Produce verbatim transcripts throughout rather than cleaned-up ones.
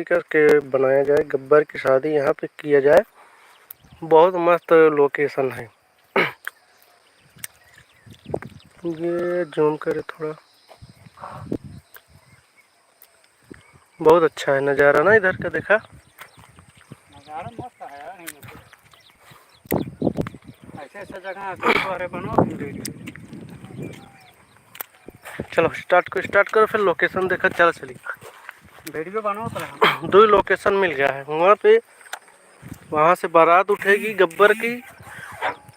करके बनाया जाए, गब्बर की शादी यहाँ पे किया जाए। बहुत मस्त location है। ये zoom करे थोड़ा, बहुत अच्छा है नज़ारा ना इधर का, देखा। नज़ारा मस्त है यार, यहीं पे। ऐसे ऐसे जगह है, तो अरे बनाओ तुम video। चलो start करो, start करो, फिर location देखा, चलो चलिए। Video बनाओ तो हम। दो ही location मिल गया है, वहाँ पे, वहाँ से बारात उठेगी गब्बर की,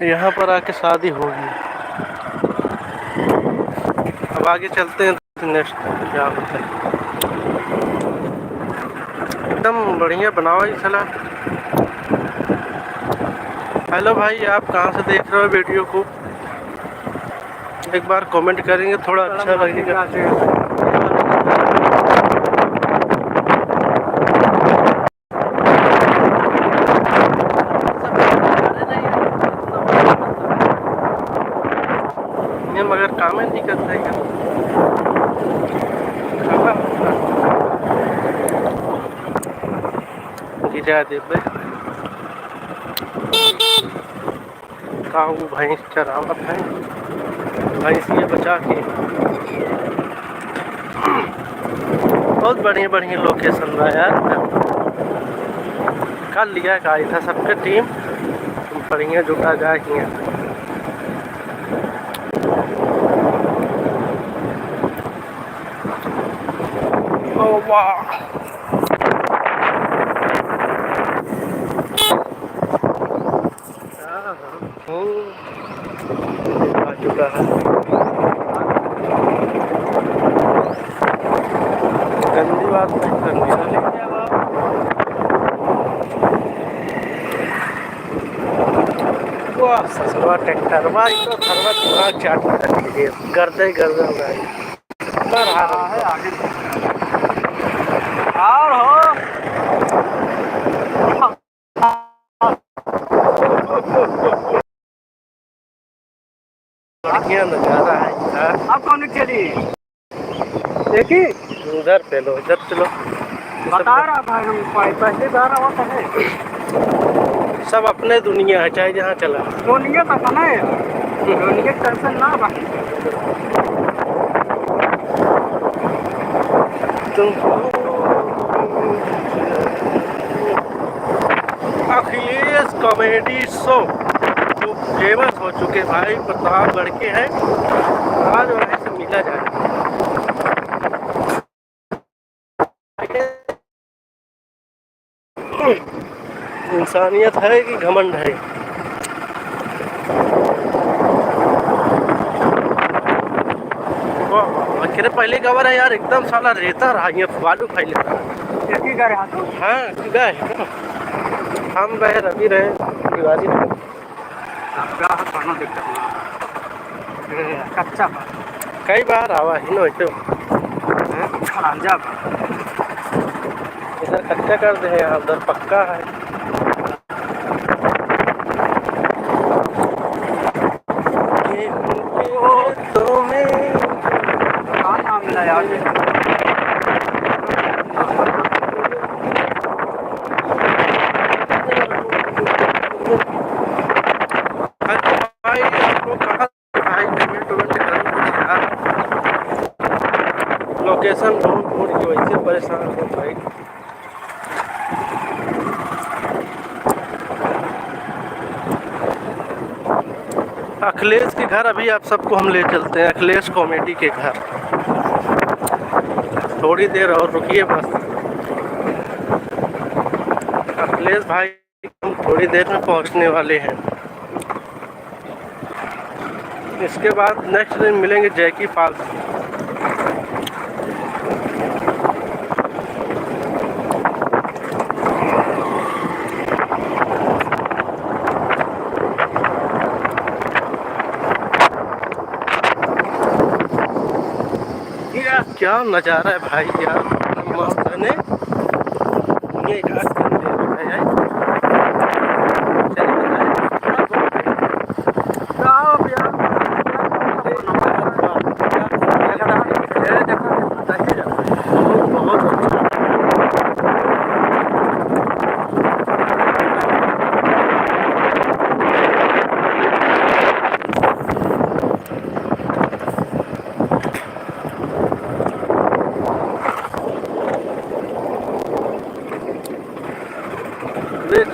यहाँ पर आके शादी होगी। अब आगे चलते हैं। Next क्या होता है। एकदम बढ़िया बनावा ही साला। Hello भाई, आप कहाँ से देख रहे हो video को? एक बार comment करेंगे, थोड़ा अच्छा लगेगा। ये मगर कामे नहीं करता है क्या? गिरा देबे। का उ भैंस चरावत है, भैंसिया बचा के। बहुत बढ़िया बढ़िया location बा यार। कल लिया का इधर सबके team बढ़िया जुटा जाए हियाँ। ओ वाह। हाँ, हाँ। ओ, आ चुका है। गंदी बात नहीं करनी है। वाह, ससुरा tractor, वाह, ई तो थरवा दिमाग चाट के रख दीजिए। गर्दे गर्दे उड़ाई। पर हाँ, है आगे। और हो। बढ़िया नजारा है इधर। अब कौन चली? देखी? उधर पे लो, इधर चलो। बता रहा भाई, हम पह-, पहली बार आवत है। सब अपने दुनिया है, चाहे जहाँ चला। दुनिया तो अपना है, दुनिया के tension ना बा। तुम अखिलेश comedy show जो famous हो चुके भाई, प्रतापगढ़ के हैं, आज वहीं से मिला जाए। इंसानियत है कि घमंड है? वाह, वाह, वाह, करे पहले का बार है यार, एकदम साला रेता रहा, ये बालू फैले रहा। एक ही घर है तो? हाँ, गए। हम रहे, रवि रहे, तिवारी रहे। अब का है, कोनो दिक्कत ना। ए, कच्चा बा। कई बार आवा ही नो तो। ए, खड़ंजा बा। इधर कच्चा कर दे हैं, उधर पक्का है। गेहूं के खेतों में। का नाम मिला यार? भाई, आप लोग कहाँ से भाई, comment वेमेंट करो कुछ यार। Location ढूंढ ढूंढ के वैसे परेशान हो भाई। अखिलेश के घर अभी आप सबको हम ले चलते हैं, अखिलेश comedy के घर। थोड़ी देर और रुकिए बस। अखिलेश भाई हम थोड़ी देर में पहुंचने वाले हैं। इसके बाद next दिन मिलेंगे जैकी पाल से। क्या नज़ारा है भाई यार, मस्त है ने। ये एक आध घंटे हो गए हैं। चलिए बताएं। बहुत अच्छा।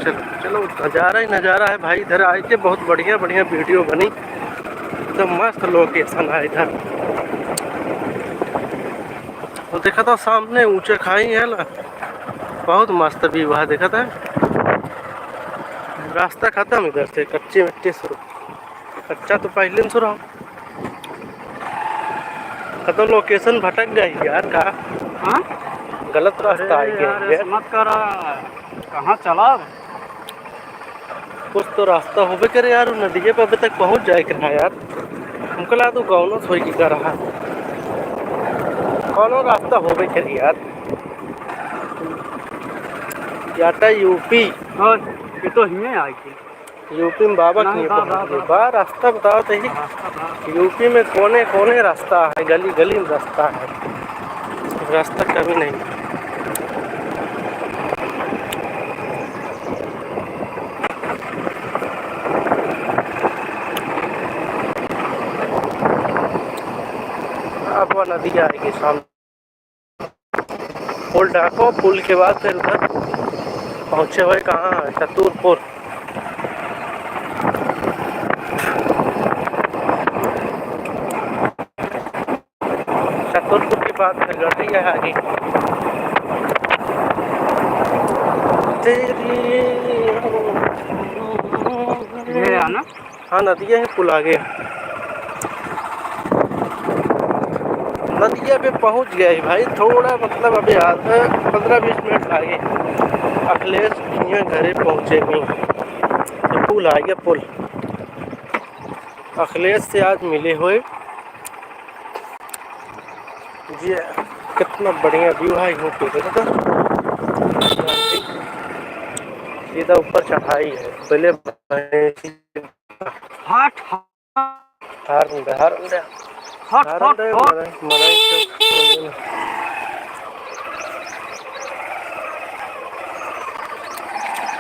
चलो, नज़ारा ही नज़ारा है भाई। इधर आए के बहुत बढ़िया बढ़िया video बनी, एकदम मस्त location है इधर। और देखा था सामने ऊंचा खाई है ना, बहुत मस्त view है। देखा था रास्ता खत्म इधर से, कच्ची मिट्टी शुरू। अच्छा, तो पहले से रहो। कतो location भटक गई यार का? हाँ? गलत रास्ता आ गया यार। मत करा, कहाँ चला? कुछ तो रास्ता होबे करे यार, नदिये पे अभी तक पहुँच जाए के रहा यार। हमको लगा तू कौनो सोई की कर रहा, कौनो रास्ता होबे करे यार। या तो यूपी। हाँ, ये तो हियाँ आ गया। यूपी में बाबा नहीं, के बा, बा, बा, बा। बा, रास्ता बताओ तो ही। रास्ता बा। यूपी में कोने कोने रास्ता है, गली गली में रास्ता है, रास्ता कमी नहीं। अब वह नदी आएगी सामने। पुल ढाको, पुल के बाद फिर उधर पहुँचे हुए कहाँ, चतुरपुर। चतुरपुर के बाद फिर गढ़ी है आगे। ये है ना? हाँ, नदिया ही पुल आगे। नदिया पे पहुँच गया है भाई, थोड़ा मतलब अभी आधा पन्द्रह बीस मिनट लागे। अखिलेश भैया घरे पहुँचे नहीं, ये पुल आ गया, पुल। अखिलेश से आज मिले हुए। ये कितना बढ़िया view है यहाँ पे, देखो तो। सीधा ऊपर चढ़ाई है, पहले हट, हट। हार दे, हार दे। हट, हार हट, दे, हट। मरे, मरे तो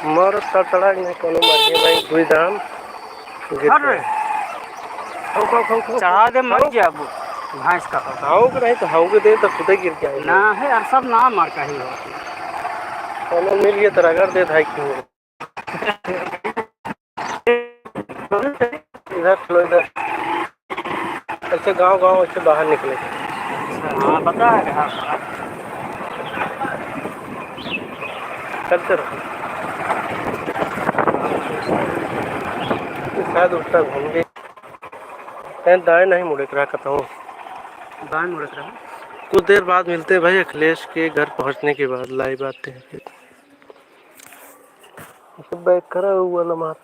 मरत तड़तड़ा के नहीं कोनो मरिए भाई, दुई दाम गिर हट रे। गए। खाओ, खाओ, खाओ, खाओ। चढ़ा दे, मर खाओ। जाबो। भैंस का तो। खाओ के नहीं तो, खाओ के दे तो खुदे गिर जाए। ना है, यार, सब ना मार का ही हो। कोनो मिल गया तो रगड़ दे भाई, क्यों? इधर चलो, इधर। ऐसे गांव, गांव ऐसे बाहर निकले। हाँ, पता है, हाँ। चलते रहो। शायद उल्टा घूम गए। कहीं दाएं नहीं मुड़े के रहा, कहता हूँ। दाएं मुड़े के रहा। कुछ देर बाद मिलते हैं भाई, अखिलेश के घर पहुँचने के बाद live आते हैं फिर। बैक करा हुआ ना मार।